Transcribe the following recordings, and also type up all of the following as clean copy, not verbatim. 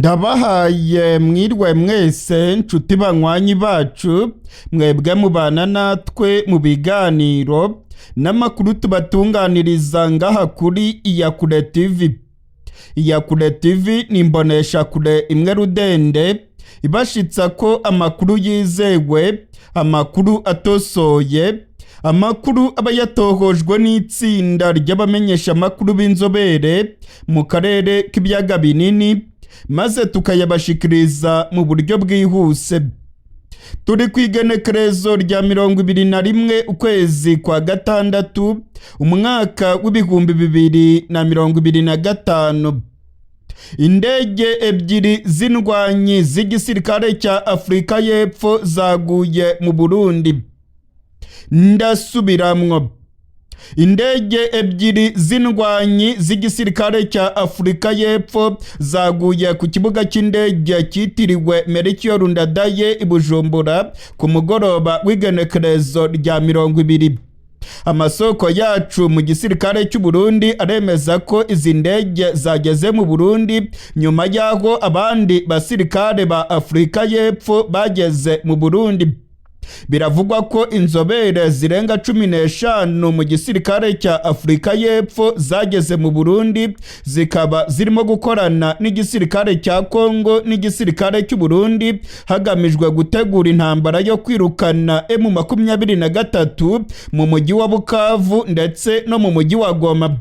Ndabahaye mwirwe mwese nshuti banywanyi bacu, mwebwe mubana natwe mu biganiro n'amakuru tubatunganiriza ngaha kuri Iyakure TV. Iyakure TV ni imboneshakure imwe rudende ibashitsa ko amakuru yizewe, amakuru atosoye, amakuru aba yatohojwe n'itsinda ry'abamenyeshamakuru b'inzobere mu karere k'ibiyaga binini, maze tukayabashikiriza mu buryo bwihuse. Turi ku igenekerezo rya 21 ukwezi kwa gatandatu, umwaka w'2025. Indege ebyiri z'indwanyi z'igisirikare cya Afurika y'Epfo zaguye mu Burundi. Ndasubiramwo, indege ebyiri z'indwanyi z'igisirikare cya Afurika y'Epfo zaguye ku kibuga cy'indege cyitiriwe Melchior Ndadaye i Bujumbura ku mugoroba w'igenekerezo rya 20. Amasoko yacu mu gisirikare cy'u Burundi aremeza ko izi ndege zageze mu Burundi nyuma y'aho abandi basirikare ba Afurika y'Epfo bageze mu Burundi. Biravugwa ko inzobere zirenga 15 mu gisirikare cya Afurika y'Epfo zageze mu Burundi, zikaba zirimo gukorana n'igisirikare cya Kongo n'igisirikare cy'u Burundi hagamijwe gutegura intambara yo kwirukana M23 mu mujyi wa Bukavu ndetse no mu mujyi wa Goma.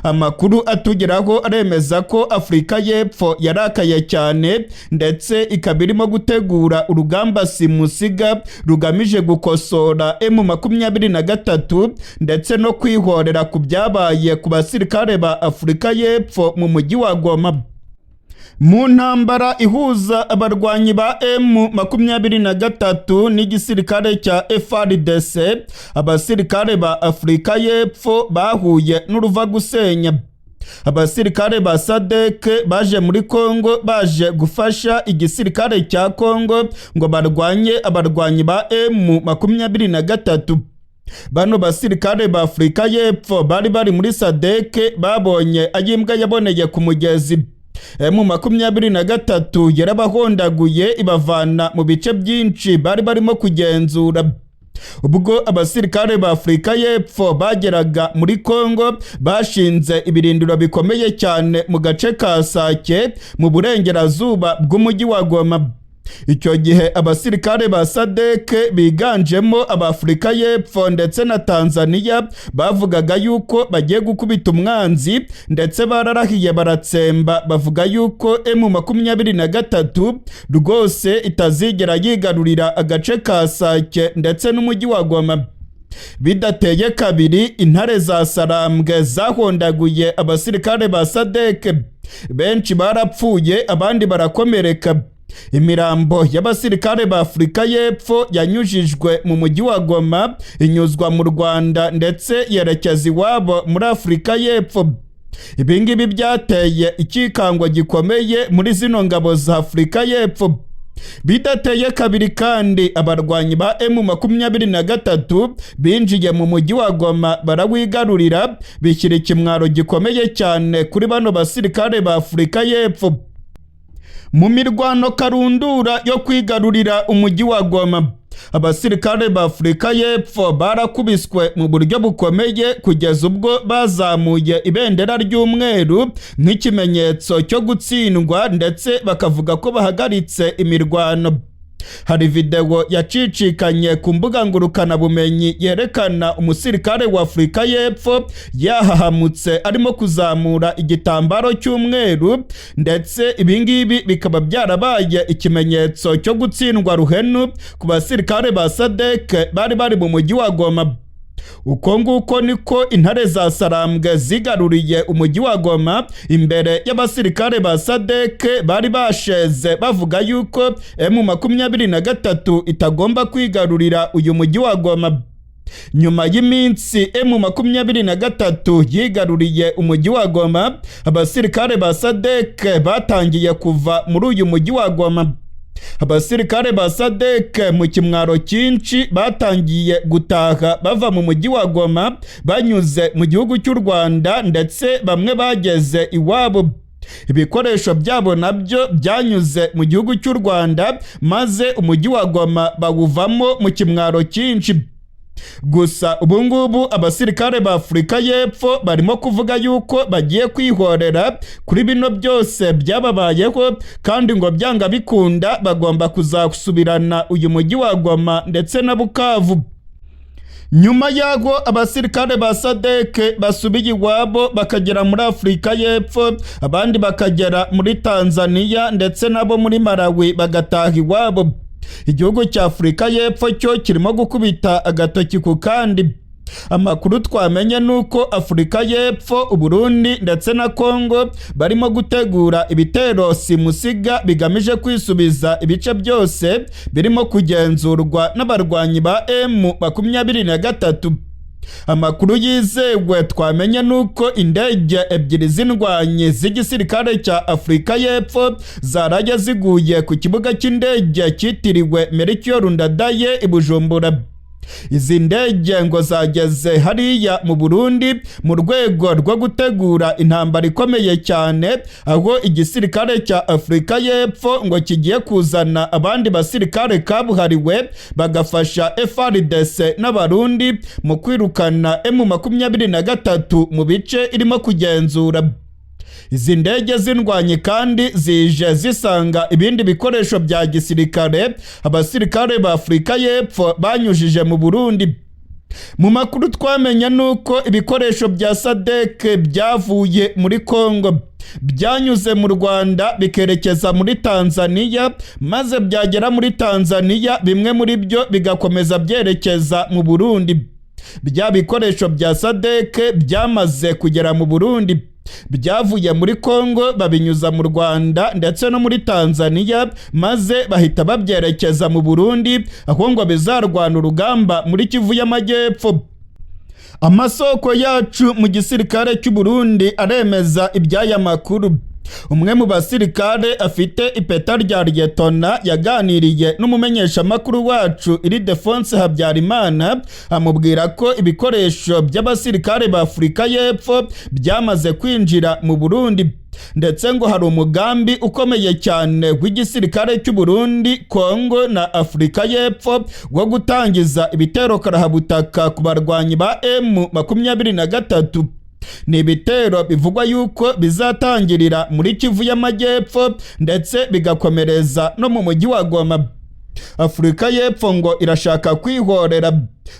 Amakuru atugeraho aremeza ko Afurika y'Epfo yarakaye cyane, ndetse ikaba irimo gutegura urugamba simusiga rugamije gukosora M23 ndetse no kwihorera ku byabaye ku basirikare ba Afurika y'Epfo mu mujyi wa Goma. Mu ntambara ihuza abarwanyi ba M23 n'igisirikare cya FARDC, abasirikare ba Afurika y'Epfo bahuye n'uruva gusenya. Abasirikare ba SADC baje muri Kongo baje gufasha igisirikare cya Kongo ngo barwanye abarwanyi ba M23. Bano basirikare ba Afurika y'Epfo bari bari muri SADC babonye ayimbwa yaboneye ku mugezi. M23 yarabahondaguye ibavana mu bice byinshi bari barimo kugenzura. Ubwo abasirikare ba Afurika y'Epfo bageraga muri Kongo, bashinze ibirindiro bikomeye cyane mu gace ka Sake mu burengerazuba bw'umujyi wa Goma. Icyo gihe abasirikare ba SADC biganjemo ab'Afurika y'Epfo ndetse na Tanzania bavugaga yuko bagiye gukubita umwanzi, ndetse bararahiye baratsemba bavuga yuko M23 rwose itazigera yigarurira agace ka Sake ndetse n'umujyi wa Goma. Bidateye kabiri, intare za Sarambwe zahondaguye abasirikare ba SADC, benshi barapfuye abandi barakomereka. Imirambo y'abasirikare ba Afurika y'Epfo yanyujijwe mu mujyi wa Goma, inyuzwa mu Rwanda ndetse yerekeza iwabo muri Afurika y'Epfo. Ibi ngibi byateye ikikango gikomeye muri zino ngabo za Afurika y'Epfo. Bidateye kabiri kandi, abarwanyi ba M23 binjiye mu mujyi wa Goma barawigarurira, bishyira ikimwaro gikomeye cyane kuri bano basirikare ba Afurika y'Epfo. Mu mirwano karundura yo kwigarurira umujyi wa Goma, abasirikare ba Afurika y'Epfo barakubiswe mu buryo bukomeye kugeza ubwo bazamuye ibendera ry'umweru nk'ikimenyetso cyo gutsindwa, ndetse bakavuga ko bahagaritse imirwano. Hari video yacicikanye ku mbuga ngurukanabumenyi yerekana umusirikare wa Afurika y'Epfo yahahamutse arimo kuzamura igitambaro cy'umweru, ndetse ibingibi bikaba byarabaye ikimenyetso cyo gutsindwa ruhenu ku basirikare ba SADC bari bari mu mujyi wa Goma. Uko nguko niko intare za Sarambwe zigaruriye umujyi wa Goma imbere y'abasirikare ba SADC bari basheze bavuga yuko M23 itagomba kwigarurira uyu mujyi wa Goma. Nyuma y'iminsi M23 yigaruriye umujyi wa Goma, abasirikare ba SADC batangiye kuva muri uyu mujyi wa Goma. Abasirikare ba SADC mu kimwaro cyinshi batangiye gutaha bava mu mujyi wa Goma banyuze mu gihugu cy'u Rwanda, ndetse bamwe bageze iwabo. Ibikoresho byabo nabyo byanyuze mu gihugu cy'u Rwanda, maze umujyi wa Goma bawuvamo mu kimwaro cyinshi. Gusa ubu ngubu abasirikare ba Afurika y'Epfo barimo kuvuga yuko bagiye kwihorera kuri bino byose byababayeho, kandi ngo byanga bikunda bagomba kuzasubirana uyu mujyi wa Goma ndetse na Bukavu. Nyuma y'aho abasirikare ba SADC basubiye iwabo bakagera muri Afurika y'Epfo, abandi bakagera muri Tanzania, ndetse nabo muri Malawi bagataha iwabo, igihugu cya Afurika y'Epfo cyo kirimo gukubita agatoki ku kandi. Amakuru twamenye ni uko Afurika y'Epfo, Uburundi ndetse na Kongo barimo gutegura ibitero simusiga bigamije kwisubiza ibice byose birimo kugenzurwa n'abarwanyi ba M23. Amakuru yizewe twamenye ni uko indege ebyiri z'indwanyi z'igisirikare cya Afurika y'Epfo zarajya ziguye ku kibuga cy'indege cyitiriwe Melchior Ndadaye i Bujumbura. Izi ndege ngo zageze hariya mu Burundi mu rwego rwo gutegura intambara ikomeye cyane, aho igisirikare cya Afurika y'Epfo ngo kigiye kuzana abandi basirikare kabuhariwe bagafasha FARDC n'Abarundi mu kwirukana M23 mu bice irimo kugenzura. Izi ndege z'indwanyi kandi zije zisanga ibindi bikoresho bya gisirikare abasirikare ba Afurika y'Epfo banyujije mu Burundi. Mu makuru twamenye nuko ibikoresho bya SADC byavuye muri Kongo byanyuze mu Rwanda bikerekeza muri Tanzania, maze byagera muri Tanzania bimwe muri byo bigakomeza byerekeza mu Burundi. Bya bikoresho bya SADC byamaze kugera mu Burundi, byavuye muri Kongo babinyuza mu Rwanda ndetse no muri Tanzania, maze bahita babyerekeza mu Burundi, aho ngo bizarwana urugamba muri Kivu y'Amajyepfo. Amasoko yacu mu gisirikare cy'u Burundi aremeza iby'aya makuru. Umwe mu basirikare afite ipeta rya liyetona yaganiriye n'umumenyeshamakuru wacu Ildefonse Habyarimana, amubwira ko ibikoresho by'abasirikare ba Afurika y'Epfo byamaze kwinjira mu Burundi, ndetse ngo hari umugambi ukomeye cyane w'igisirikare cy'u Burundi, Kongo na Afurika y'Epfo wo gutangiza ibitero karahabutaka ku barwanyi ba M23. Ni ibitero bivugwa yuko bizatangirira muri Kivu y'Amajyepfo ndetse bigakomereza no mu mujyi wa Goma. Afurika y'Epfo ngo irashaka kwihorera,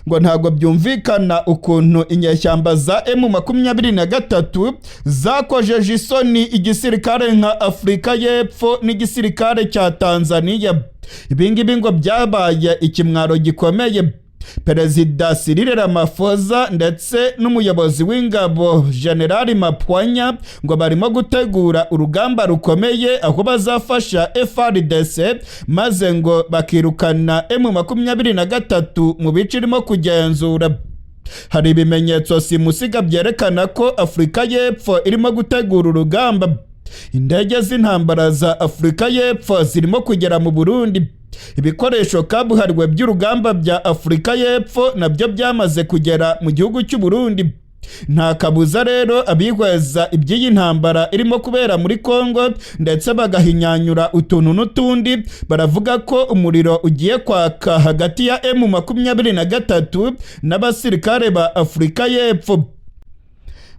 ngo ntabwo byumvikana ukuntu inyeshyamba za M23 zakojeje isoni igisirikare nka Afurika y'Epfo n'igisirikare cya Tanzania. Ibingibi ngo byabaye ikimwaro gikomeye. Perezida Cyril Ramaphosa ndetse n'umuyobozi w'ingabo General Mapwanya ngo barimo gutegura urugamba rukomeye, aho bazafasha FARDC maze ngo bakirukana M23 mu bice irimo kugenzura. Hari ibimenyetso simusiga byerekana ko Afurika y'Epfo irimo gutegura urugamba. Indege z'intambara za Afurika y'Epfo zirimo kugera mu Burundi. Ibikoresho kabuhariwe by'urugamba bya Afurika y'Epfo nabyo byamaze kugera mu gihugu cy'u Burundi. Nta kabuza rero abihweza iby'iyi ntambara irimo kubera muri Kongo ndetse bagahinyanyura utuntu n'utundi baravuga ko umuriro ugiye kwaka hagati ya M23 n'abasirikare ba Afurika y'Epfo.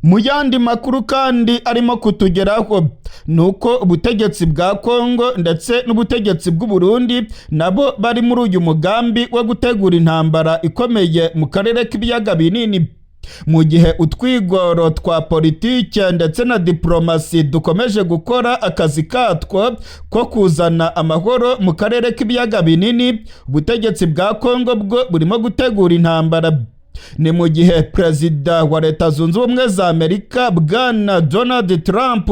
Mu yandi makuru kandi arimo kutugeraho ni uko ubutegetsi bwa Kongo ndetse n'ubutegetsi bw'u Burundi nabo bari muri uyu mugambi wo gutegura intambara ikomeye mu karere k'ibiyaga binini, mu gihe utwigoro twa politike ndetse na diplomasi dukomeje gukora akazi katwo ko kuzana amahoro mu karere k'ibiyaga binini. Ubutegetsi bwa Kongo bwo burimo gutegura intambara. Ni mu gihe Perezida wa Leta Zunze Ubumwe za Amerika Bwana Donald Trump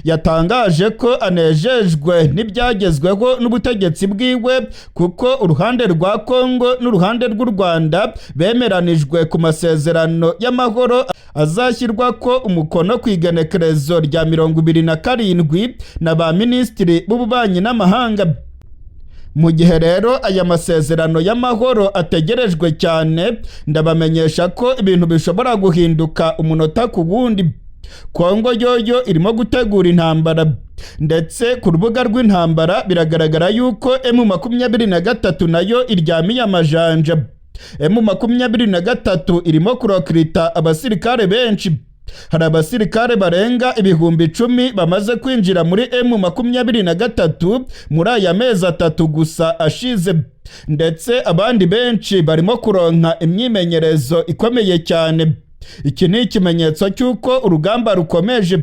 yatangaje ko anejejwe n'ibyagezweho n'ubutegetsi bwiwe, kuko uruhande rwa Kongo n'uruhande rw'u Rwanda bemeranijwe ku masezerano y'amahoro azashyirwa ko umukono ku igenekerezo rya 27 na ba minisitiri b'ububanyi n'amahanga. Mu gihe rero aya masezerano y'amahoro ategerejwe cyane, ndabamenyesha ko ibintu bishobora guhinduka umunota ku wundi. Kongo yoyo irimo gutegura intambara, ndetse ku rubuga rw'intambara biragaragara yuko M23 nayo iryamiye amajanja. M23 irimo kurecruita abasirikare benshi. Hari abasirikare barenga 10,000 bamaze kwinjira muri M23 muri aya mezi 3 gusa ashize, ndetse abandi benshi barimo kuronka imyimenyerezo ikomeye cyane. Iki ni ikimenyetso cy'uko urugamba rukomeje.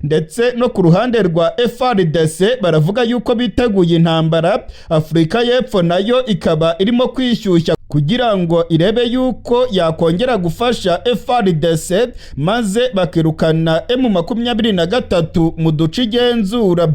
Ndetse no ku ruhande rwa FARDC baravuga yuko biteguye intambara. Afurika y'Epfo nayo ikaba irimo kwishyushya kugira ngo irebe yuko yakongera gufasha FARDC, maze bakirukana M23 mu duce igenzura.